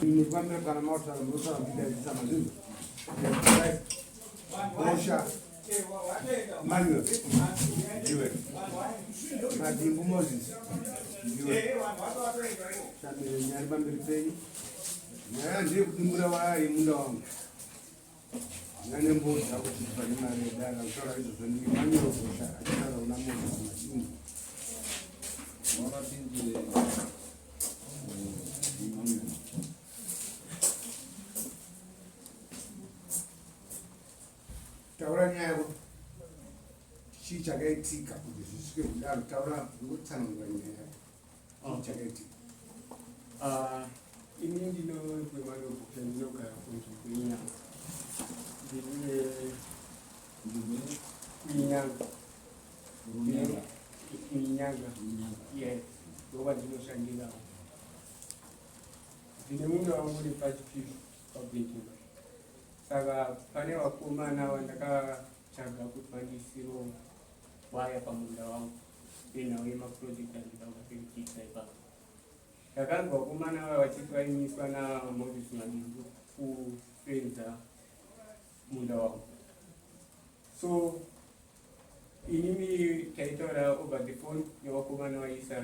Mufambire kana mautaura munotaura muchidaidza mazvinhu. Bosha Manuel ndiwe. Madimbu Moses ndiwe. Shamire nyari pamberi penyu. Nyaya ndeyekudimbura waya yemunda wangu. Nane mbudzi akuti pane mari yedara kutaura izvozvo ndi Manuel Bosha achitaura kuna Moses Madimbu. Wakapindire Emmanuel. Taura nyaya yako. Chii chakaitika kuti zvisvike kudaro? Taura ngotsanangura nyaya yako. Chii chakaitika? Ah, ini ndinonzi Emmanuel Bosha ndinogara kunzvimbo yeNyanga. Ndine kuinyanga. Kuinyanga. Yes. Ndokwandinoshandirawo. Ndine munda wangu uri pachipiri pabhedhura. Saka pane vakomana vandakatsvaga kuti vandiisirewo waya pamunda wangu nenhau yemaproject andida kuita ipapo. Ndakanzwa vakomana vaya vachiti vaimiswa naMoses Madimbu kufenza munda wangu. So inini taitaura over the phone nevakomana vaisa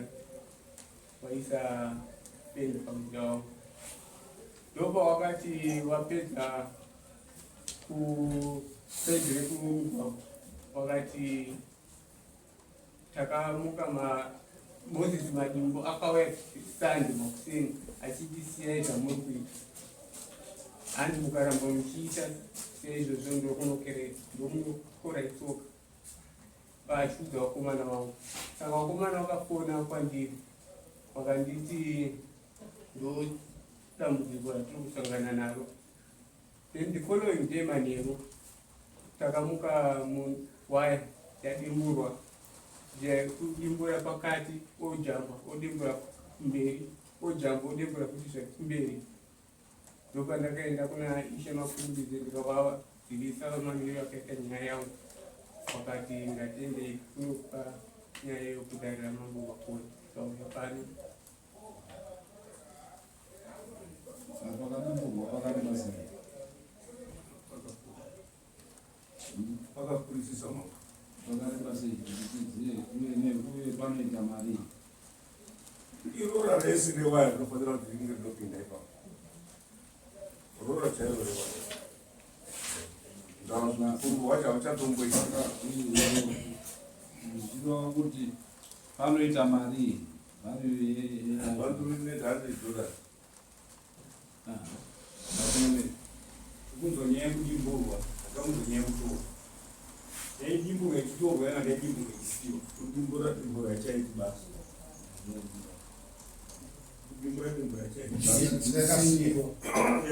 vaisa fenzi pamunda wangu. Ndopawakati wapedza kusaidi rekumugwagwa wakati takamuka ma Moses Madimbu akauya sandi makuseni achiti siyai zvamuri kuita hanzi mukaramba muchiita seizvozvo ndokunokorai tsoka vachiudza vakomana vangu saka vakomana vakafona kwandiri vakanditi ndo dambudziko ratiri kusangana naro then the following day manheru takamuka waya yadimburwa kudimbura pakati ojamba odimbura kumberi ojamba odimbura futi zvekumberi ndopandakaenda kuna ishe makurubidze ndikavazivisa mamiriro akaita nyaya yangu vakati ngatiendei kunopa nyaya yokudarira mambo makoni tikauya pano. Pakadimburwa pakareba sei? Pakakurisisa mambo. Pakareba sei? Kuti tizive uye uye panoita mari. Irora rese rewaya rinofanira kuti ringe rinopinda ipapo. Rora chairo rewaya. Ndamukumbo wacho hauchatomboita. Zvinova kuti panoita mari value $100. Kunzwa nyaya yekudimburwa, takunzwa nyaya yekutorwa. Yaidimburwa ichitorwa yanga yaidimburwa ichisiwa. Kudimbura dimbura chaiti basa. Kudimbura dimbura chaiti basa.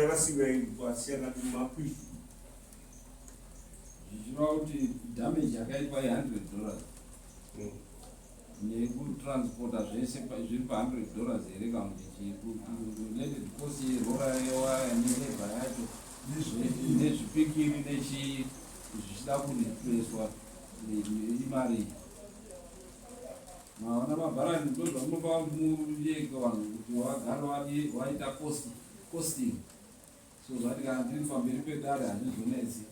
Yakasiiwa kwasiyana makwikwi. Zvichireva kuti damage yakaitwa ye$100 nekutransporta zvese zviri pa$100 here kana kuti chii? Landed cost yerora yewaya nelabor yacho nezvipikiri nechii zvichida kureplacwa imari. Maona mabharani ndozvamunopa muyeke vanhu kuti vagare vaita costing so that kana tiri pamberi pedare hazvizonetsi.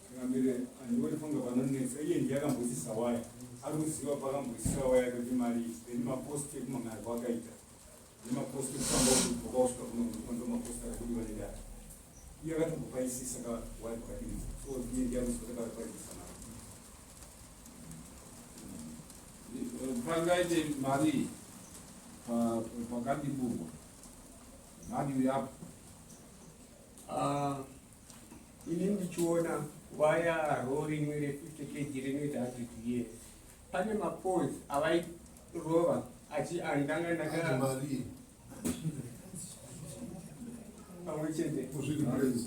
Changamire, handioni funga panonetsa. Iye ndiye akamboisisa waya, ari kuziva pakamboisisa waya kuti mari then mapost ekumangara kwakaita nemapost ekufamba kubva kwausvika kuno ndo mapost ari kudiwa nedare. Iye akatombopaisisa ka waya pakadiridzwa, so iye ndiye akuziva kuti akaripaisisa mari. Pangaite mari pakadimburwa value yapo. Ah, ini ndichiona waya ro rimwe re50 kg rinoita 100 years pane mapoles avairova achi andanga ndaka mari pamwe chete kuzviri praise.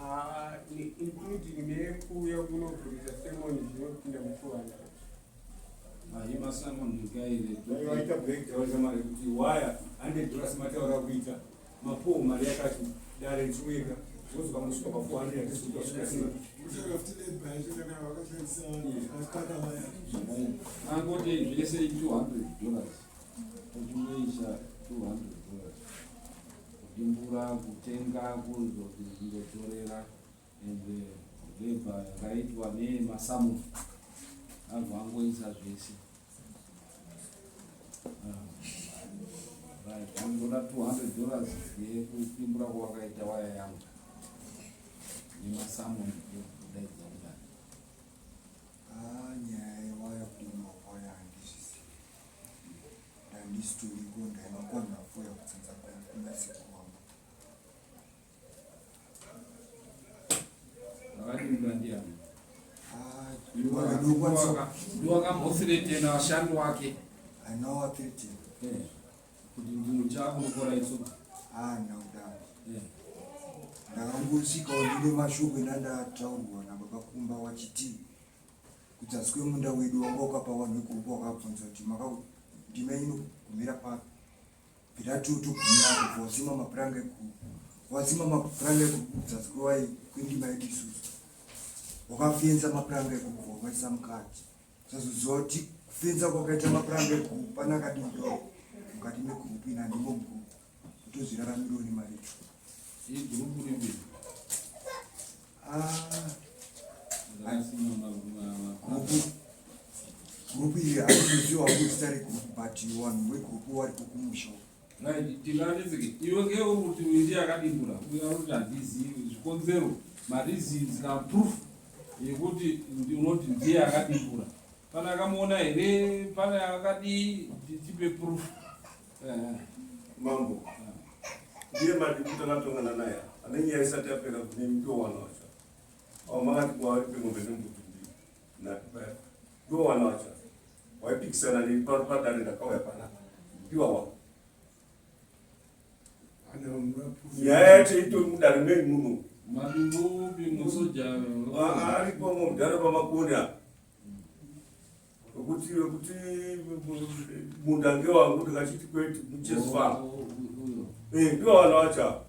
Ah, including nekuuya kunobvunza semoni zvinopinda mu200. Mahima Simon Mikaire. Vaita breakdown shamari kuti waya $100 mataura kuita mapowo mari yakati dare chiweka. Because vangosvika pa 400 hatisi kuti vasvika sei. Angoti zvese $200, uchingoisa $200 kudimbura, kutenga, kuzotorera and labour yakaitwa nemasamu, abva angoisa zvese. Ah, right, andoda $200 yekupimbura kwawakaita waya yangu nemasamu ekudaidza kudai. Ah, nyaya yewaya, kudimwa waya handizvizivi, ndandisitoriko, ndaiva kwanhafu yakutsanza kunasekuru wangu. Akadimbura ndiani? Ah, ndokwanisa. Ndiwakambothreatena vashandi wake? Haina 13. Kuti ndino chakunokora itsoka? Handina kudaro. Ndakangosvikawo ndine mashoko endandataurwa nababa kumba, wachiti kudzasi kwemunda wedu wanga wakapa vanhu vegurupu, wakabvunza kuti ndima inogumira papi, bvira totogumira apo, bva wasima mapuranga egurupu, wasima mapuranga egurupu kudzasi kwendima yedu isusu, wakafenza mapuranga egurupu, wakaisa mukati. Sazoziva kuti kufenza kwakaita mapuranga egurupu pana akadimbiwa mukati megurupu, ina ndimo mugurupu kutozviraramirawo nemari Igurupu ripi? Ah, Rakasima gurupu iri handinoziva hangu zita regurupu, but vanhu vegurupu varipo kumusha. Right, tinganetseke iwe ngeuri kuti uyu ndiye akadimbura, uye ari kuti handizivi zvikonzero, mareasons kana proof yekuti unoti ndiye akadimbura. Pane akamuona here? Pane akadii? Tipe proof. Mambo, ndiye madikuta takatongana naye ane nyaya isati yapera kune ndowana wacho avo makati kwavari pengombe nembudzi mbiri nhatu paya, ndowana wacho waipikisana neni pano padare, ndakauya panapa, ndiwawa nyaya yacho itori mudare menyu muno. Madimbu upi, musoja? Aripo mudhara pamakoni apa, wekuti munda ngewangu, ndikachiti kwete, muchesfam. Uyo. Ndiwawana wacho ava.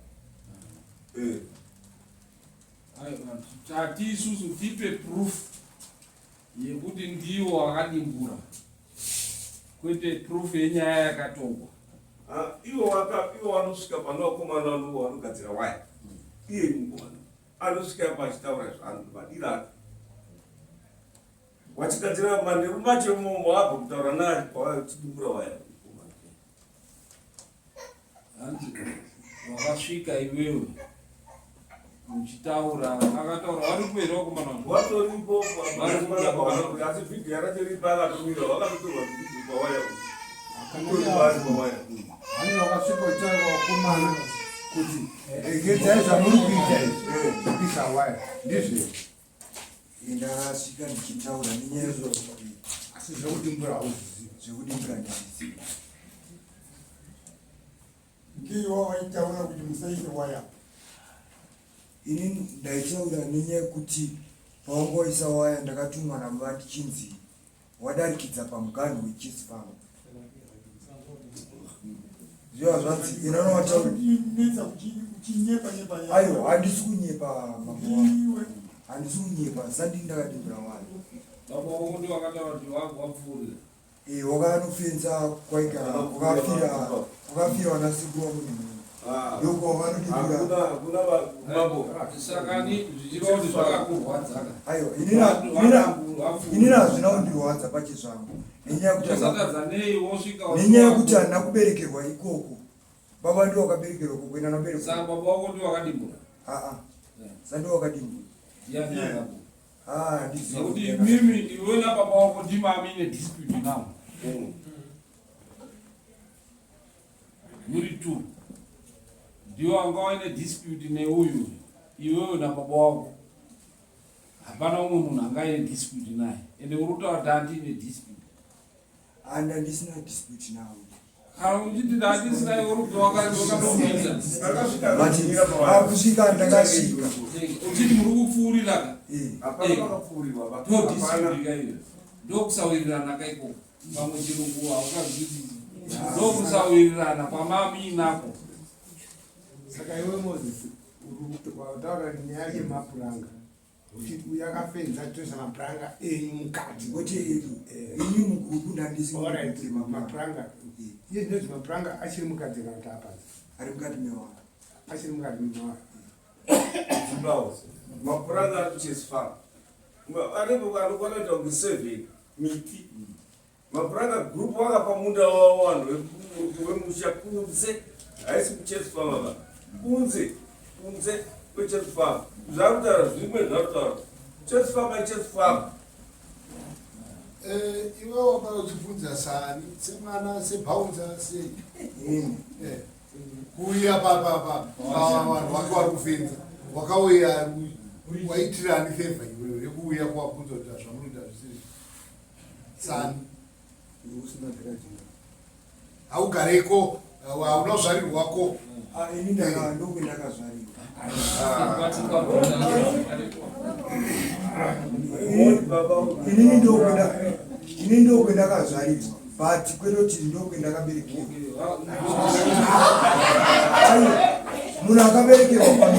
Aiwa, tati isusu tipe proof yekuti ndiwo akadimbura, kwete proof yenyaya yakatongwa. Ah, iwo iwo vanosvika pane vakomana vanogadzira waya, iye mukomana anosvika ipo achitaura zvanhu madira ake, wachigadzira manheru macho imomo, wabva kutaura naye pawachidimbura waya. Hanzi wakasvika iwewe uchitaura, akataura varipo here vakomana vangu? Watoripo. Vari kuda. Asi vhidhiyo racho ripa, akatomira, wakatotorwa vhidhiyo pawaya, utori pari pawaya. Hani wakasvika uchitaura vakomana kuti regedzai zvamuri kuita izvi zvekuisa waya, ndizvo? Ndakasvika ndichitaura nenyaya yekuti Asi zvekudimbura hauzivi? Zvekudimbura ndizvizivi. Ndiwo waitaura kuti musaise waya? Ini ndaitaura nenyaya yekuti pawangoisa waya, ndakatumwa nababa ndichinzi wadarikidza pamuganhu wechisfarm, zviva zvanzi inanowataura. Netsa uchinyepa nyepa. Aiwa, handisi kunyepa, mambo wangu. Iwe. Handisi kunyepa, sandi ndakadimbura waya. Baba wako ndiwo akataura kuti wapfuurira? Wakanofenza kwaigara kwakafira vanasekuru vangu nemhuri, ndokwavanodimbura. Hakuna, hakuna mambo. Saka ni zvichireva kuti zvakakurwadzaka? Aiwa, inini hazvina kundirwadza pachezvangu, nenyaya yekuti Usatadza nei wosvika nenyaya yekuti handina kuberekerwa ikoko, baba ndiwo wakaberekerwa ikoko, ina naberekwa. Saka baba wako ndiwo wakadimbura? Aa, sandiwo wakadimbura. Ndiani akadimbura? Ah, handizivi. Nekuti mimi, iwe nababa wako ndimami ine dispute now, muri two, ndiwo anga waine dispute neuyu, iwewe nababa wako, hapana umwe munhu anga aine dispute naye, ende uri kutaura kuti handiine dispute. Handa ndisina dispute nawo. Kana uchiti ndandisina, iwe uri kuti wakatokuita. But akusvika ndakasvika. Uchiti muri kupfuurira ka? Hapana pakapfuurirwa. Ndo dispute ka iyo, ndokusawirirana kaikoko, pamwe chirungu haukazwisisi, ndokusawirirana kwamamuinako. Saka iwe Moses Wataura nyaya yemapuranga uchiti uyu akafenza toisa mapuranga enyu mukati. Kwete edu, ini mugurupu ndandisi. Alright, mapuranga iye zvinonzi mapuranga achiri mukati kana kuti apanze? Ari mukati mewaya. Achiri mukati mewaya. Zimbabwe mapuranga ari kuChase Farm aripo anokwana kuita kunge seven miti. Mapuranga group vakapa munda wavo vanhu vemusha kunze, haisi kuChase Farm apa, kunze, kunze kweChase Farm. Zvari kutaura zvimwe zvari kutaura Chase Farm iChase Farm. Iwe wakauya uchibvunza sani semwana sebouncer sei? Kuuya pavanhu vake vari kufenza, wakauya waitirani favor iwewe yekuuya kuwabvunza kuti zvamunoita zvisiri sani? Usina grudge. Haugareko, hauna kuzvarirwako. Ah, ini ndokwendakazvarirwa. Inini ndokwendakazvarirwa, but kwete kuti ndokwendakaberekerwa. Munhu akaberekerwa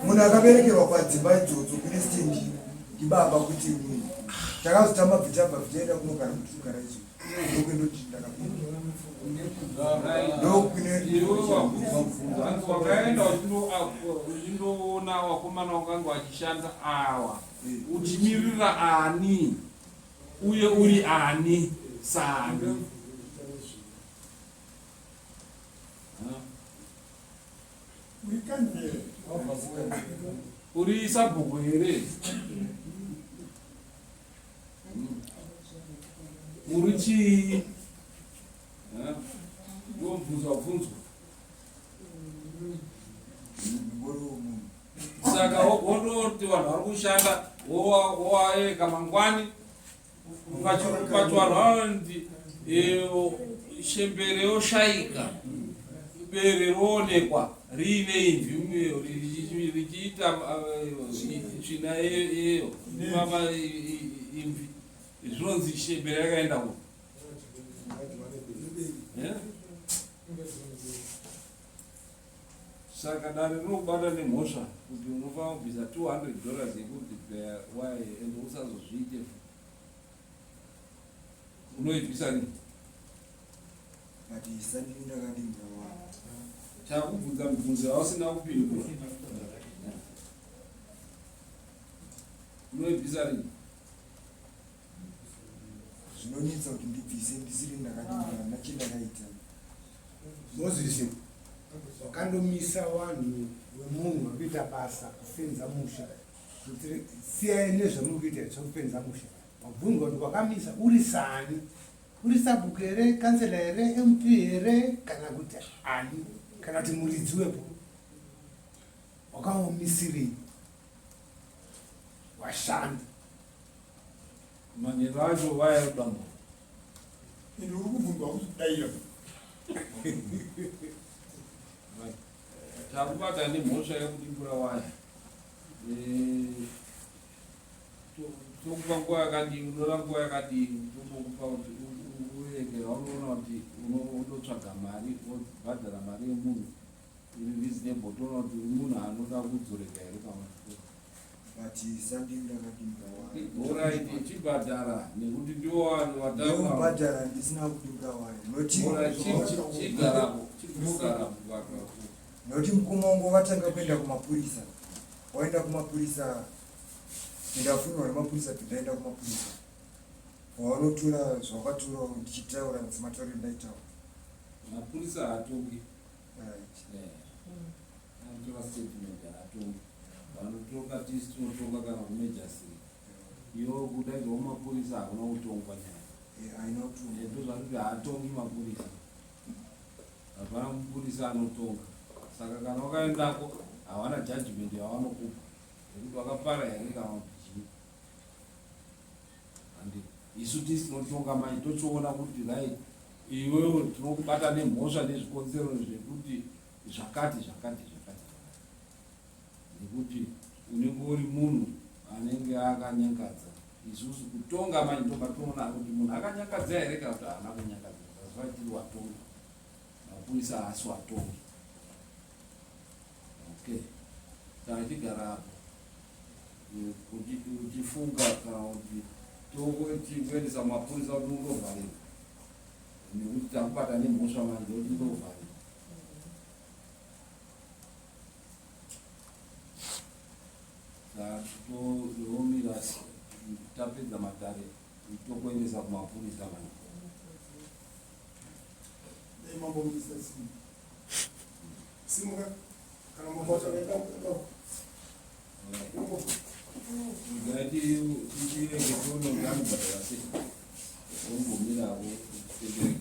munhu akaberekerwa padzimba idzodzo kune stendi ndibaba, kuti inini takazotamba bvitabva vichaenda kunogara kuti kugara izvo ndokwendoti ndakaberekerwa ndokwine. Iwe wabvunzwa mubvunzo, hanzi wakaenda uchindoona wakomana wakanga wachishanda awa uchimirira ani uye uri ani sani? Uri kanzere? Uri sabhuku here? Uri chii? Ndiwo mubvunzo wabvunzwa. Ngori womunhu. Saka wondoti vanhu vari kushanda, wowaeka mangwani pachivanhu vanoti shembere yoshaika, bere roonekwa riine imvi richiita tsvina yeyo mama imvi, zvinonzi shembere yakaenda ku. Saka dare rinokubata nemhosva kuti unofanira kubvisa $200 yekuti why and usazozviite. Unoibvisa rini? But sandini ndakadimbura waya. Takubvunza mibvunzo yausina kupindura. Unoibvisa rini? Zvinonetsa kuti ndibvise ndisiri ndakadimbura nachendakaita. Moses, wakandomisa vanhu vemunhu vari kuita basa kufenza musha kuti siyai nezvamuri kuita zvekufenza musha. Wabvunzwa kuti wakamisa uri sani, uri sabhuku here, kansela here, MP here, kana kuti ani, kana kuti muridzi wepo? Wakaomisirei washanda? Manheru acho vaya dambo. Ende uri kubvunzwa kudaira. Takubata nemhosva yekudimbura waya. Tokupa nguva yakadii? Unoda nguva yakadii? Tombokupa kuti uregera unoona kuti unotsvaga mari, wobhadhara mari yemunhu iri reasonable, toona kuti uri munhu anoda kudzoreka here kana. But sandini ndakadimbura waya. Alright, chibhadhara nekuti ndiwo vanhu vatanga. Ndobhadhara ndisina kudimbura waya noti. Chigarapo, chigarapo. Nokuti mukoma wangu wakatanga kuenda kumapurisa, waenda kumapurisa, ndafunwa nemapurisa, ndaenda kumapurisa, wavanotora zvawakatora ndichitaura sematauriro ndaitaura. Mapurisa haatongi. Right. Anotora statement, haatongi. Vanotonga tisi tinotonga kana kumejasiri. Iwo kudaidzwa kumapurisa hakuna kutongwa nyaya. Haina kutonga. Ndozvakuti haatongi mapurisa, hapana mupurisa anotonga. Saka kana wakaendako hawana judgment yavanokupa yekuti wakapara here kana kuti chii. Handi isu tisi tinotonga manje, tochiona kuti right, iwewe tinokubata nemhosva nezvikonzero zvekuti zvakati zvakati zvakati zvakati, nekuti unenge uri munhu anenge akanyangadza. Isusu kutonga manje ndoba toona kuti munhu akanyangadza here kana kuti haana kunyangadza. That's why tiri watongi, mapurisa haasi watongi. Okay. Saka chigara apo uchifunga kana kuti tokuendesa kumapurisa kuti undovharirwa nekuti takubata nemhosva manje kuti undovharirwa. Saka toomira tapedza matare tokuendesa kumapurisa manje. Dai mambo misa simuka kana mambo acho Ngati tirege tione kuti anobhadhara sei. Ombomirawo tendereke.